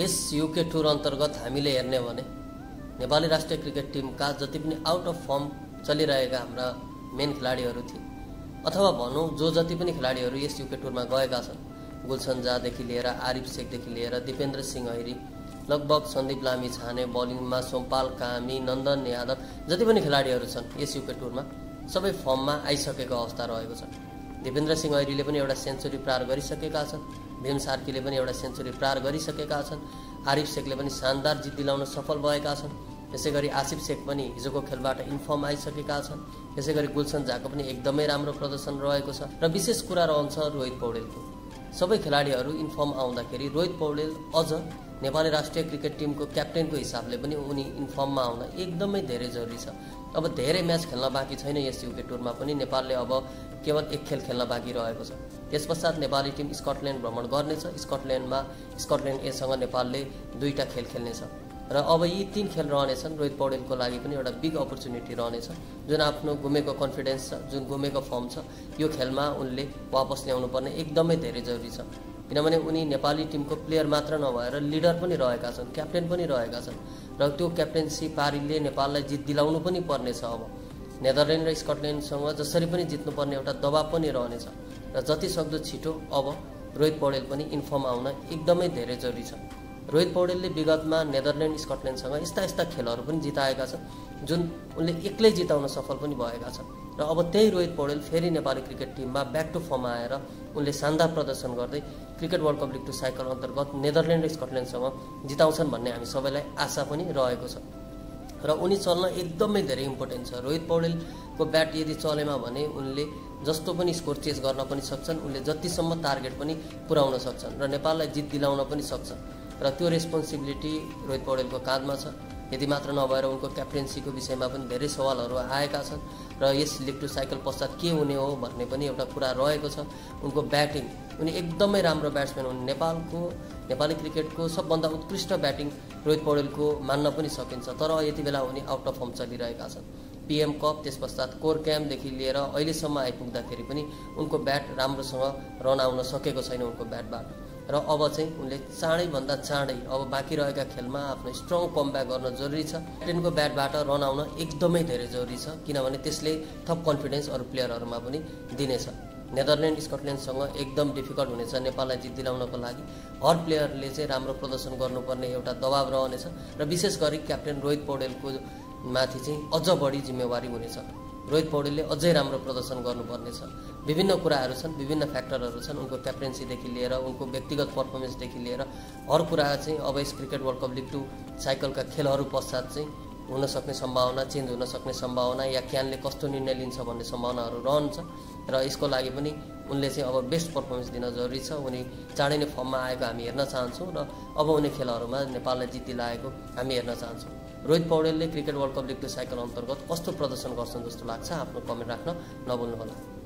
यस UK tour अन्तर्गत हामीले हेर्ने भने नेपाली राष्ट्रिय क्रिकेट टिमका जति पनि आउट अफ फर्म चलिरहेका हाम्रा मेन खेलाडीहरू थिए अथवा भनौँ जति पनि खेलाडीहरू यस युके टुरमा गएका छन्, गुलसन झादेखि लिएर आरिफ शेखदेखि लिएर दिपेन्द्र सिंह ऐरी, लगभग सन्दीप लामिछाने, बलिङमा सोमपाल कामी, नन्दन यादव, जति पनि खेलाडीहरू छन् यस युके टुरमा सबै फर्ममा आइसकेको अवस्था रहेको छ। दिपेन्द्र सिंह ऐरीले पनि एउटा सेन्चुरी पार गरिसकेका छन्, भीम सार्कीले पनि एउटा सेन्चुरी पार गरिसकेका छन्, आरिफ शेखले पनि शानदार जित दिलाउन सफल भएका छन्। त्यसैगरी आसिफ शेख पनि हिजोको खेलबाट इन्फर्म आइसकेका छन्। त्यसैगरी गुलसन झाको पनि एकदमै राम्रो प्रदर्शन रहेको छ र विशेष कुरा रहन्छ रोहित पौडेलको। सबै खेलाडीहरू इन्फर्म आउँदाखेरि रोहित पौडेल अझ नेपाली राष्ट्रिय क्रिकेट टिमको क्याप्टेनको हिसाबले पनि उनी इन्फर्ममा आउन एकदमै धेरै जरुरी छ। अब धेरै म्याच खेल्न बाँकी छैन यस युके टुरमा पनि, नेपालले अब केवल एक खेल खेल्न बाँकी रहेको छ। त्यसपश्चात नेपाली टिम स्कटल्यान्ड भ्रमण गर्नेछ। स्कटल्यान्डमा स्कटल्यान्ड एसँग नेपालले 2टा खेल खेल्नेछ र अब यी 3 खेल रहनेछन्। रोहित पौडेलको लागि पनि एउटा बिग अपर्च्युनिटी रहनेछ, जुन आफ्नो गुमेको कन्फिडेन्स छ, जुन गुमेको फर्म छ, यो खेलमा उनले वापस ल्याउनु पर्ने एकदमै धेरै जरुरी छ। किनभने उनी नेपाली टिमको प्लेयर मात्र नभएर लिडर पनि रहेका छन्, क्याप्टेन पनि रहेका छन् र त्यो क्याप्टेन्सी पारीले नेपाललाई जित दिलाउनु पनि पर्नेछ। अब नेदरल्यान्ड र स्कटल्यान्डसँग जसरी पनि जित्नुपर्ने एउटा दबाब पनि रहनेछ र जति सक्दो छिटो अब रोहित पौडेल पनि इन्फर्म आउन एकदमै धेरै जरुरी छ। रोहित पौडेलले विगतमा नेदरल्यान्ड स्कटल्यान्डसँग यस्ता खेलहरू पनि जिताएका छन् जुन उनले एक्लै जिताउन सफल पनि भएका छन् र अब त्यही रोहित पौडेल फेरि नेपाली क्रिकेट टिममा ब्याक टु फर्ममा आएर उनले शानदार प्रदर्शन गर्दै cricket world cup league 2 cycle अन्तर्गत नेदरल्यान्ड र स्कटल्यान्डसँग जिताउँछन् भन्ने हामी सबैलाई आशा पनि रहेको छ र उनी चल्न एकदमै धेरै इम्पोर्टेन्ट छ। रोहित पौडेलको ब्याट यदि चलेमा भने उनले जस्तो पनि स्कोर चेज गर्न पनि सक्छन्, उनले जतिसम्म टार्गेट पनि पुर्याउन सक्छन् र नेपाललाई जित दिलाउन पनि सक्छन् र त्यो रेस्पोन्सिबिलिटी रोहित पौडेलको काँधमा छ। यदि मात्र नभएर उनको क्याप्टेन्सीको विषयमा पनि धेरै सवालहरू आएका छन् र यस लिग 2 साइकल पश्चात के हुने हो भन्ने पनि एउटा कुरा रहेको छ। उनको ब्याटिङ, उनी एकदमै राम्रो ब्याट्सम्यान हुन्। नेपाली क्रिकेटको सबभन्दा उत्कृष्ट ब्याटिङ रोहित पौडेलको मान्न पनि सकिन्छ, तर यति बेला उनी आउट अफ फर्म चलिरहेका छन्। पीएम कप त्यसपश्चात कोर क्याम्पदेखि लिएर अहिलेसम्म आइपुग्दाखेरि पनि उनको ब्याट राम्रोसँग रन आउन सकेको छैन उनको ब्याटबाट र अब चाहिँ उनले चाँडैभन्दा चाँडै अब बाँकी रहेका खेलमा आफ्नो स्ट्रङ कमब्याक गर्न जरुरी छ। क्याप्टेनको ब्याटबाट रन आउन एकदमै धेरै जरुरी छ, किनभने त्यसले थप कन्फिडेन्स अरू प्लेयरहरूमा पनि दिनेछ। नेदरल्यान्ड स्कटल्यान्डसँग एकदम डिफिकल्ट हुनेछ नेपाललाई जित दिलाउनको लागि। हर प्लेयरले चाहिँ राम्रो प्रदर्शन गर्नुपर्ने एउटा दबाब रहनेछ र विशेष गरी क्याप्टेन रोहित पौडेलको माथि चाहिँ अझ बढी जिम्मेवारी हुनेछ। रोहित पौडेलले अझै राम्रो प्रदर्शन गर्नुपर्नेछ। विभिन्न कुराहरू छन्, विभिन्न फ्याक्टरहरू छन्, उनको क्याप्टेन्सीदेखि लिएर उनको व्यक्तिगत पर्फर्मेन्सदेखि लिएर हर कुरा चाहिँ अब यस क्रिकेट वर्ल्ड कप लिग 2 साइकलका खेलहरू पश्चात चाहिँ हुन सक्ने सम्भावना, चेन्ज हुन सक्ने सम्भावना या क्यानले कस्तो निर्णय लिन्छ भन्ने सम्भावनाहरू रहन्छ र यसको लागि पनि उनले चाहिँ अब बेस्ट पर्फर्मेन्स दिन जरुरी छ। उनी चाँडै नै फर्ममा आएको हामी हेर्न चाहन्छौँ र अब उनी खेलहरूमा नेपाललाई जित दिलाएको हामी हेर्न चाहन्छौँ। रोहित पौडेलले cricket world cup league 2 cycle अन्तर्गत कस्तो प्रदर्शन गर्छन् जस्तो लाग्छ आफ्नो कमेन्ट राख्न नभुल्नुहोला।